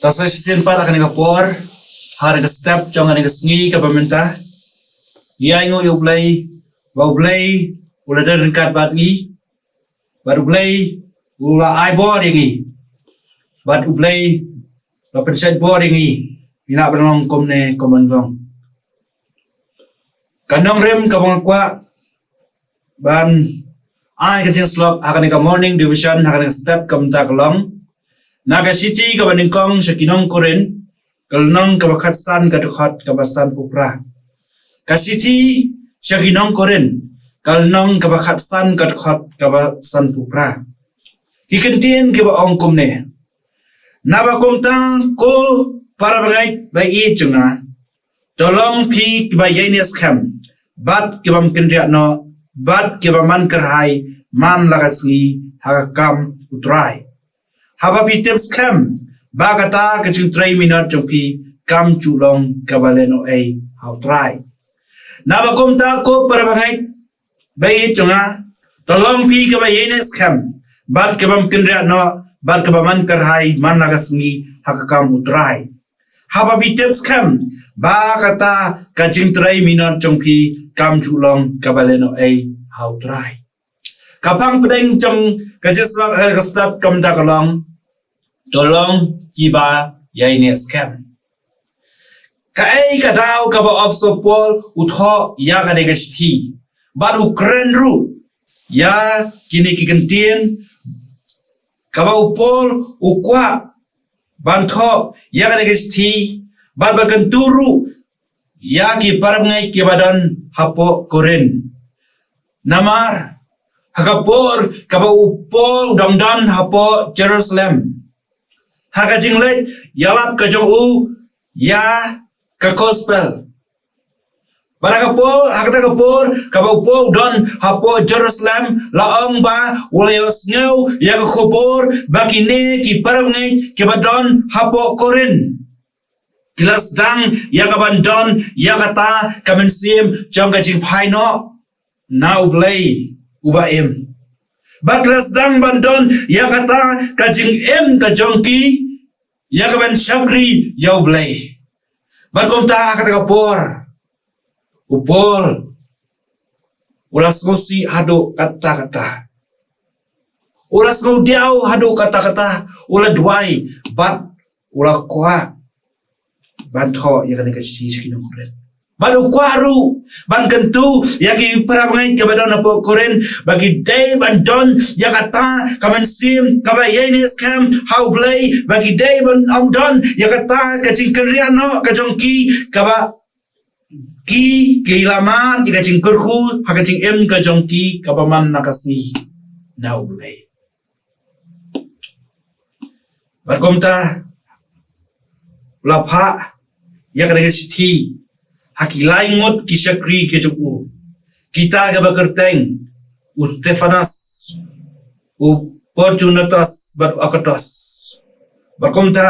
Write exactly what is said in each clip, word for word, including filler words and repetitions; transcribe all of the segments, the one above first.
Ta sa shisien pat ha kane ka por, ha kane ka step jong kane ka sngi kaba mynta, ngi ainguh ïa U Blei, ba U Blei u la don ryngkat bad ngi, bad U Blei u la ai bor ïa ngi, bad U Blei u la pynshait bor ïa ngi, ïa ngi ban long kumne kumban long. Ka nongrim kaba nga kwah ban ai ka jingshlok ha kane ka morning devotion ha kane ka step ka mynta ka long na ka shithi kaba nyngkong sha ki nong Korinth, ka lynnong kaba khatsan ka dkhot kaba sanphew phra. Ka shithi sha ki nong Korinth, ka lynnong kaba khatsan ka dkhot kaba sanphew phra. Ki kyntien kiba ong kumne. Naba kumta ko para bangeit ba ïeit jong nga, to long phi kiba ïaineh skhem, bad kibym kynriah noh, bad kiba man kyrhai man la ka sngi ha ka kam U Trai. Haba phi tip skhem ba kata ka jingtrei minot jong phi kam ju long kaba lehnohei ha U Trai. Naba kumta ko para bangeit ba ïeit jong nga, to long phi kiba ïaineh skhem, bad kibym kynriah noh, bad kiba man kyrhai man la ka sngi ha ka kam U Trai. Haba phi tip skhem ba kata ka jingtrei minot jong phi kam ju long kaba lehnohei ha U Trai. Ka phang pdeng jong ka jingshlok ha ka step ka mynta ka long, to long kiba ïaineh skhem. Kaei ka daw kaba u Apostol Paul u thoh ïa kane ka shithi, bad u kren ruh ïa kine ki kyntien, kaba u Paul u kwah ban thoh ïa kane ka shithi, bad ba kyntu ruh ïa ki para bangeit kiba don hapoh Korinth. Namar ha ka por kaba u Paul u dang don hapoh Jerusalem, ha ka jingleit ïalap ka jong u ïa ka gospel. Bad ha ka por, ha kata ka por kaba u Paul u don hapoh Jerusalem, la ong ba u la ïohsngew ïa ka khubor ba kine ki para bangeit kiba don hapoh Korinth ki la sdang ïa kaban don ïa kata ka mynsiem jong ka jingphai noh na U Blei uba im. Bad ki la sdang ban don ïa kata ka jingim ka jong ki ïa kaban shakri ïa U Blei. Bad kumta ha kata ka por u Paul u la sngewsih haduh katta katta. U la sngewdiaw haduh katta katta, u la duwai, bad u la kwah ban thoh ïa kane ka shithi sha ki nong Korinth. Bad u kwah ruh ban kyntu ïa ki para bangeit kiba don hapoh Korinth ba ki dei ban don ïa kata ka mynsiem kaba ïaineh skhem ha U Blei, ba ki dei ban ym don ïa kata ka jingkynriah noh ka jong ki, kaba ki, ki la mad ïa ka jingkyrkhu ha ka jingim ka jong ki kaba man la ka sngi na U Blei. Bad kumta u la phah ïa kane ka shithi ha ki lai ngut ki shakri ki jong u, kita kiba kyrteng u Stephanas, u Fortunatus bad u Achaicus. Bad kumta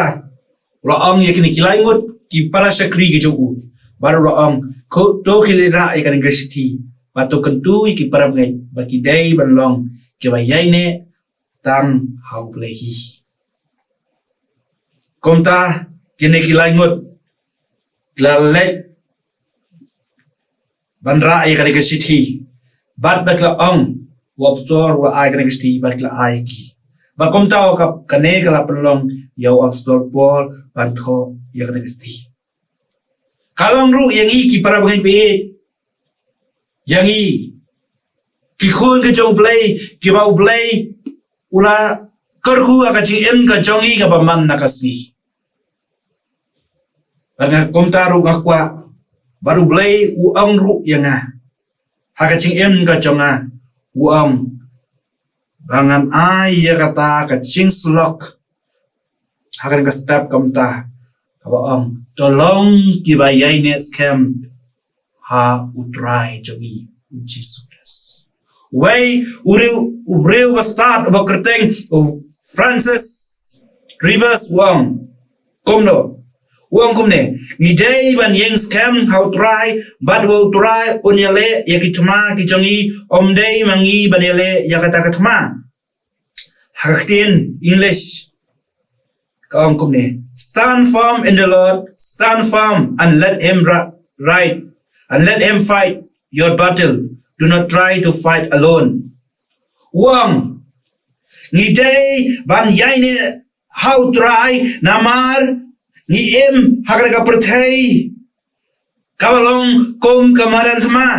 u la ong ïa kine ki lai ngut ki para shakri ki jong u, bad u la ong, ko to khie leit rah ïa kane ka shithi, bad to kyntu ïa ki para bangeit ba ki dei ban long kiba ïaineh tang ha U Blei hi. Kumta kine ki lai ngut ki la leit ban rah ïa kane ka shithi, bad ba ki la ong, u Apostol u la ai kane ka shithi, bad ki la ai ki. Bad kumta ka, kane ka la pynlong ïa u Apostol Paul ban thoh ïa kane ka shithi. Ka long ruh ïa ngi ki para bangeit ba ïeit, ïa ngi ki khun ki jong U Blei, kiba U Blei u la kyrkhu ha ka jingim ka jong ngi kaba man la ka sngi. Bad nga kumta ruh nga kwah, bad U Blei u ong ruh ïa nga ha ka jingim ka jong nga, u ong ba ngan ai ïa kata ka jingshlok ha kane ka step ka mynta, kaba ong, to long kiba ïaineh skhem ha U Trai jong ngi u Jisu Khrist. Wei u briew, u briew ba stad ba kyrteng u Francis Rivas u ong kumno, u ong kumne, ngi dei ban ïeng skhem ha U Trai, bad ba U Trai un ïaleh ïa ki thma ki jong ngi, ym dei ma ngi ban ïaleh ïa kata ka thma. Ha ka ktien English ka ong kumne, Stand firm in the Lord, stand firm and let him ri-, ride, and let him fight your battle. Do not try to fight alone. U ong, ngi dei ban ïaineh ha U Trai namar ngi im ha kane ka pyrthei kaba long kum ka madan thma,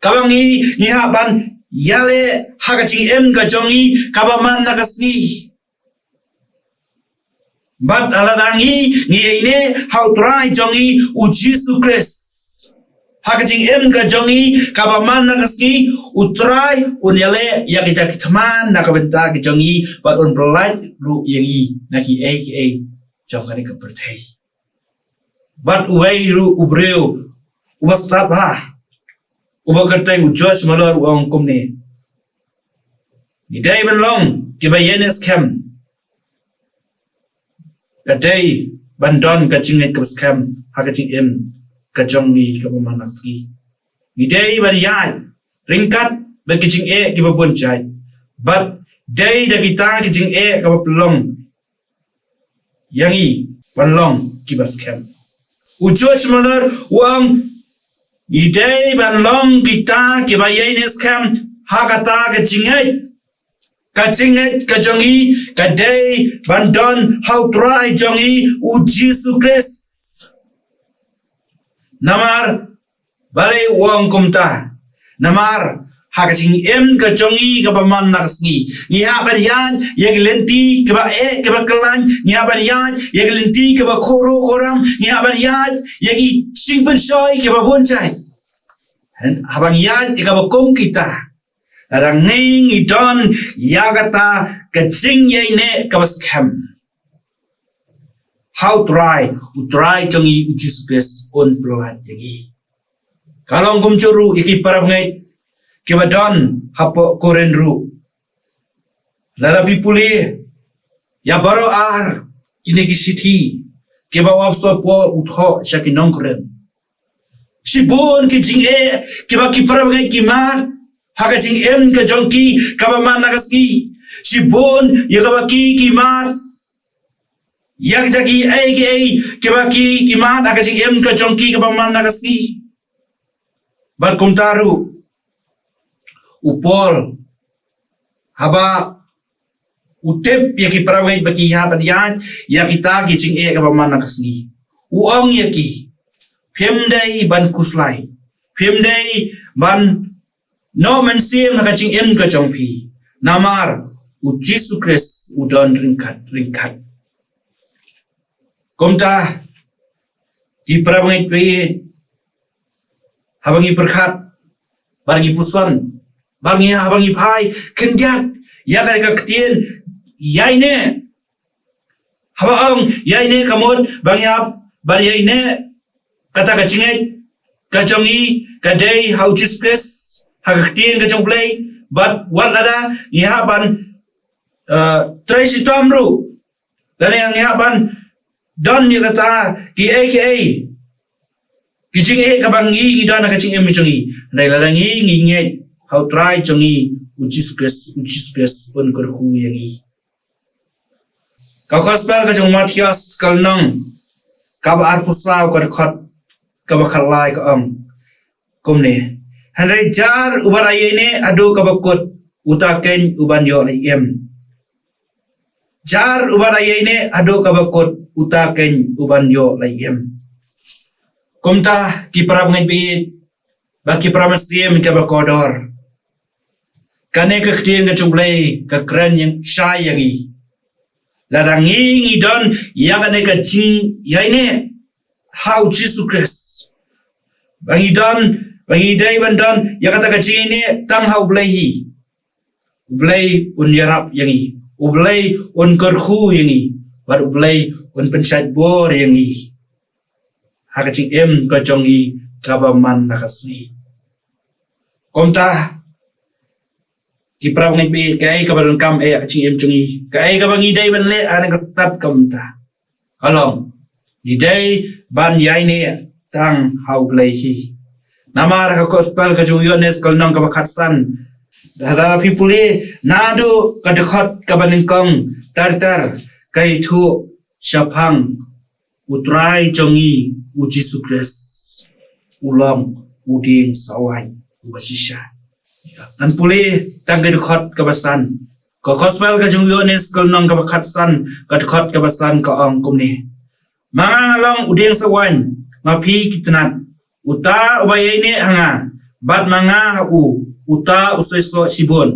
kaba ngi, ngi hap ban ïaleh ha ka jingim ka jong ngi kaba man la ka sngi. Bad lada ngi, ngi ïaineh ha U Trai jong ngi U Jisu Khrist ha ka jingim ka jong ngi kaba man la ka sngi, U Trai un ïaleh ïa kita ki thma na ka bynta ka jong ngi bad un pyllait ruh ïa ngi na kiei kiei jong kane ka pyrthei. Bad uwei ruh u briew uba stad bha, uba kyrteng u George Muller, u ong kumne: ngi dei ban long kiba ïaineh skhem, ka dei ban don ka jingngeit kaba skhem ha ka jingim ka jong ngi kaba man la ka sngi. Ngi dei ban ïaid ryngkat bad ki jingeh kiba bun jait, bad dei da kita ki jingeh kaba pynlong ïa ngi ban long kiba skhem. U George Muller u ong, ngi dei ban long kita kiba ïaineh skhem ha kata ka jingngeit. Ka jingngeit ka jong ngi ka dei ban don ha U Trai jong ngi U Jisu Khrist. Namar balei u ong kumta? Namar ha ka jingim ka jong ngi kaba man la ka sngi, ngi hap ban ïaid ïa ki lynti kiba eh kiba kyllain, ngi hap ban ïaid ïa ki lynti kiba khoro khoram, ngi hap ban ïaid ïa ki jingpynshoi kiba bun jait. Haba ngi ïaid ïa kaba kum kita, lada ngi, ngi don ïa kata ka jingïaineh kaba skhem, ha U Trai, U Trai jong ngi U Jisu Khrist un pyllait ïa ngi. Ka long kumjuh ruh ïa ki parabangeit kiba don hapoh Korinth ruh. Lada phi pule ïa baroh ar kine ki shithi kiba u Apostol Paul u thoh sha ki nong Korinth, shibun ki jingeh kiba ki parabangeit ki mad ha ka jingim ka jong ki kaba man la ka sngi. Shibun ïa kaba ki, ki mad ïa kita kiei kiei kiba ki, ki mad ha ka jingim ka jong ki kaba man la ka sngi. Bad kumta ruh u Paul, haba u tip ïa ki parabangeit ba ki hap ban ïaid ïa kita ki jingeh kaba man la ka sngi, u ong ïa ki, phim dei ban khuslai, phim dei ban noh mynsiem ha ka jingim ka jong phi, namar U Jisu Khrist u don ryngkat, ryngkat. Kumta ki parabangeit ba ïeit, haba ngi pyrkhat, ba ngi puson, ba ngi, haba ngi phai khyndiat ïa ka, ka ktien ïaineh, haba ong ïaineh ka mut ba ngi hap ban ïaineh kata ka jingngeit ka jong ngi ka dei ha U Jisu Khrist, ha ka ktien ka jong U Blei. Bad wat lada ngi hap ban, eh, trei shitom ruh, lada ngi hap ban don ïa kata kiei kiei ki jingeh kaba ngi, ngi don ha ka jingim ka jong ngi, hynrei lada ngi, ngi ngeit ha U Trai jong ngi U Jisu Khrist, U Jisu Khrist un kyrkhu ïa ngi. Ka Gospel ka jong u Mathaios ka lynnong kaba arphew saw, ka dkhot kaba khatlai, ka ong kumne: Hynrei jar uba la ïaineh haduh kaba kut, uta keiñ u ban ïoh la im. Jar uba la ïaineh haduh kaba kut, uta keiñ u ban ïoh la im. Kumta ki parabangeit ba ïeit, bad ki parabangeit kiba kordor, kane ka ktien ka jong U Blei ka kren ïa, shai ïa ngi. Lada ngi, ngi don ïa kane ka jingïaineh ha U Jisu Khrist, ba ngi don, ba ngi dei ban don ïa kata ka jingïaineh tang ha U Blei hi, U Blei un ïarap ïa ngi, U Blei un kyrkhu ïa ngi, bad U Blei un pynshait bor ïa ngi ha ka jingim ka jong ngi kaba man la ka sngi. Kumta ki parabangeit ba ïeit, kaei kaba donkam eh ha ka jingim jong ngi, kaei kaba ngi dei ban leh ha kane ka step kumta? Ka long, ngi dei ban ïaineh tang ha U Blei hi. Namar ha ka Gospel ka jong u Ïoannis ka lynnong kaba khatsan, lada phi pule naduh ka dkhot kaba nyngkong ter ter, ka ïathuh shaphang u Trai jong ngi u Jisu Khrist u long u dieng sawan uba shisha. Ngan pule tang ka dkhot kaba san. Ka Gospel ka jong u Ïoannis ka lynnong kaba khatsan, ka dkhot kaba san ka ong kumne: Ma nga nga long u dieng sawan, ma phi ki tnat. Uta uba ïaineh ha nga bad ma nga ha u, uta u sohsoh shibun.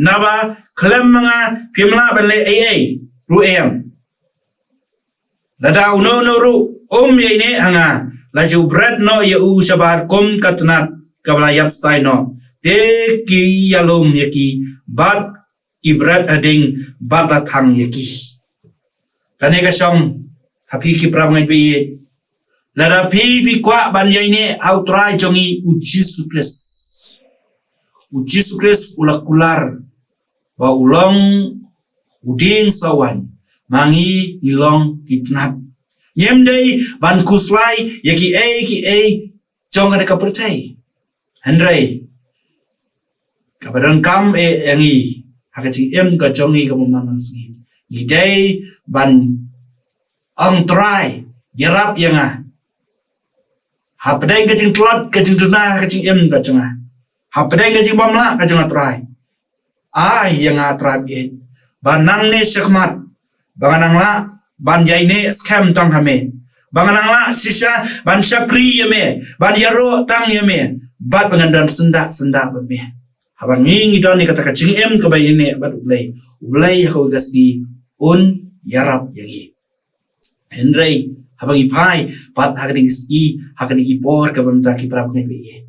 Naba khlem ma nga phim lah ban leh ei ei ruh em. Lada uno uno ruh um ïaineh ha nga, la ju bret noh ïa u shabar kum ka tnat kaba la ïap stai noh. Te ki ïalum ïa ki bad ki bret hading bad la thang ïa ki. Kane ka shong ha phi ki para bangeit ba ïeit. Lada phi phi kwah ban ïaineh ha u Trai jong ngi u Jisu Khrist, u Jisu Khrist u la kular ba u long u dieng sawan, ma ngi ngi long ki tnat. Ngim dei ban khuslai ïa kiei kiei jong kane ka pyrthei. Hynrei kaba donkam eh ïa ngi ha ka jingim ka jong ngi kaba man la ka sngi, ngi dei ban ong: Trai, ïarap ïa nga. Hapdeng ka jingtlot ka jingduna ka jingim ka jong nga, hapdeng ka jingbymlah ka jong nga, Trai, ai ïa nga, Trai, ba nangne shakhmat ba ngan nang lah ban ïaineh skhem tang ha me, ba ngan nang lah shisha ban shakri ïa me, ban ïaroh tang ïa me, bad ba ngan don syndah syndah bad me. Haba ngi ngi don ïa kata ka jingim kaba ïaineh bad U Blei, U Blei ha kawei ka sngi un ïarap ïa ngi. Hynrei haba ngi phai pat ha kane ka sngi, ha kane ka por kaba mynta, ki para bangeit ba ïeit,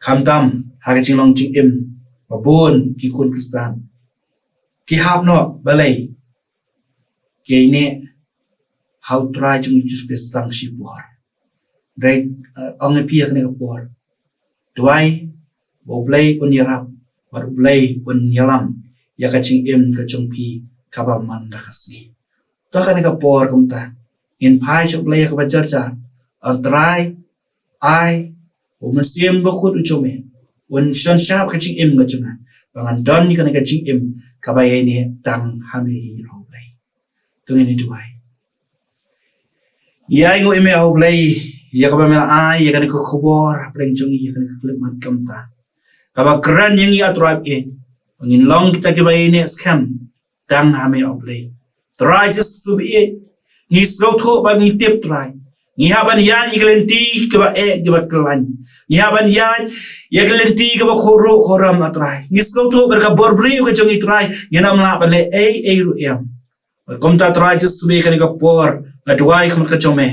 khamtam ha ka jinglong jingim ba bun ki khun Khristan ki hap noh balei, ki ïaineh ha u Trai jong ngi u Jisu Khrist tang shipor. Hynrei, eh, ong ïa phi ha kane ka por, duwai ba U Blei un ïarap bad U Blei un ïalam ïa ka jingim ka jong phi kaba man la ka sngi. To ha kane ka por kumta ngin phai sha U Blei ha kaba jar jar. Ong: Trai, ai U Mynsiem Bakhuid u jong me un shon shap ka jingim ka jong nga, ba ngan don ïa kane ka jingim kaba ïaineh tang ha me hi, O Blei. To ngin ïa duwai. Ïa, ngi ainguh ïa me, O Blei, ïa kaba me la ai ïa kane ka khubor hapdeng jong ngi, ïa kane ka khyllipmat kumta, kaba kren ïa ngi, A Trai, eh, ba ngin long kita kiba ïaineh skhem tang ha me, O Blei. Trai Jisu, eh, ngi sngewthuh bad ngi tip, Trai, ngi hap ban ïaid ïa ki lynti kiba eh, kiba khlaiñ. Ngi hap ban ïaid ïa ki lynti kiba khruh khram, A Trai. Ngi sngewthuh ba da ka bor briew ka jong ngi, Trai, ngin ym lah ban leh ei ei ruh em. Kumta Trai Jisu, ha kane ka por nga duwai ha khmat ka jong me,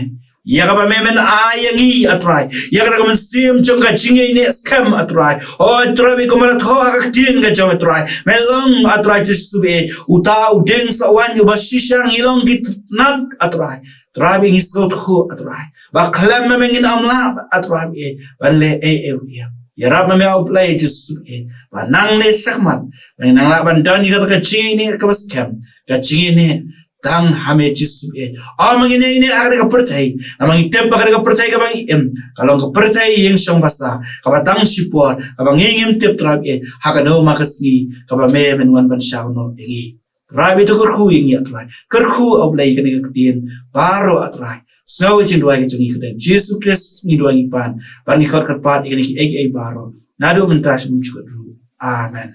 ïa kaba me men ai ïa ngi, A Trai, ïa kata ka mynsiem jong ka jingïaineh skhem, A Trai. O Trai, ba kumba la thoh ha ka ktien ka jong me, Trai, me long, A Trai Jisu, eh, uta u dieng sawan uba shisha, ngi long ki tnat, A Trai. Trai, ba ngi sngewthuh, A Trai, ba khlem ma me ngin ym lah, A Trai, eh, ban leh ei ei ruh em. Ïarap ma me, O Blei Jisu, eh, ba nangne shakhmat ba ngin nang lah ban don ïa kata ka jingïaineh kaba skhem, ka jingïaineh tang ha me, Jisu, eh. Ym ma ngin ïaineh ha kata ka pyrthei, namar ngi tip ba kata ka pyrthei kaba ngi im ka long ka pyrthei ïing shong basa, kaba tang shipor, kaba ngi ngim tip, Trai, eh, ha kano ma ka sngi kaba me men wan ban shaw noh ïa ngi. Trai, ba to kyrkhu ïa ngi, A Trai. Kyrkhu, O Blei, kane ka ktien baroh, A Trai. Sngew ïa ka jingduwai ka jong ngi ha ka kyrteng Jisu Khrist ngi duwai ngi pan, bad ngi khot kyrpad ïa kine kiei kiei baroh naduh mynta sha bymjukut ruh. Amen.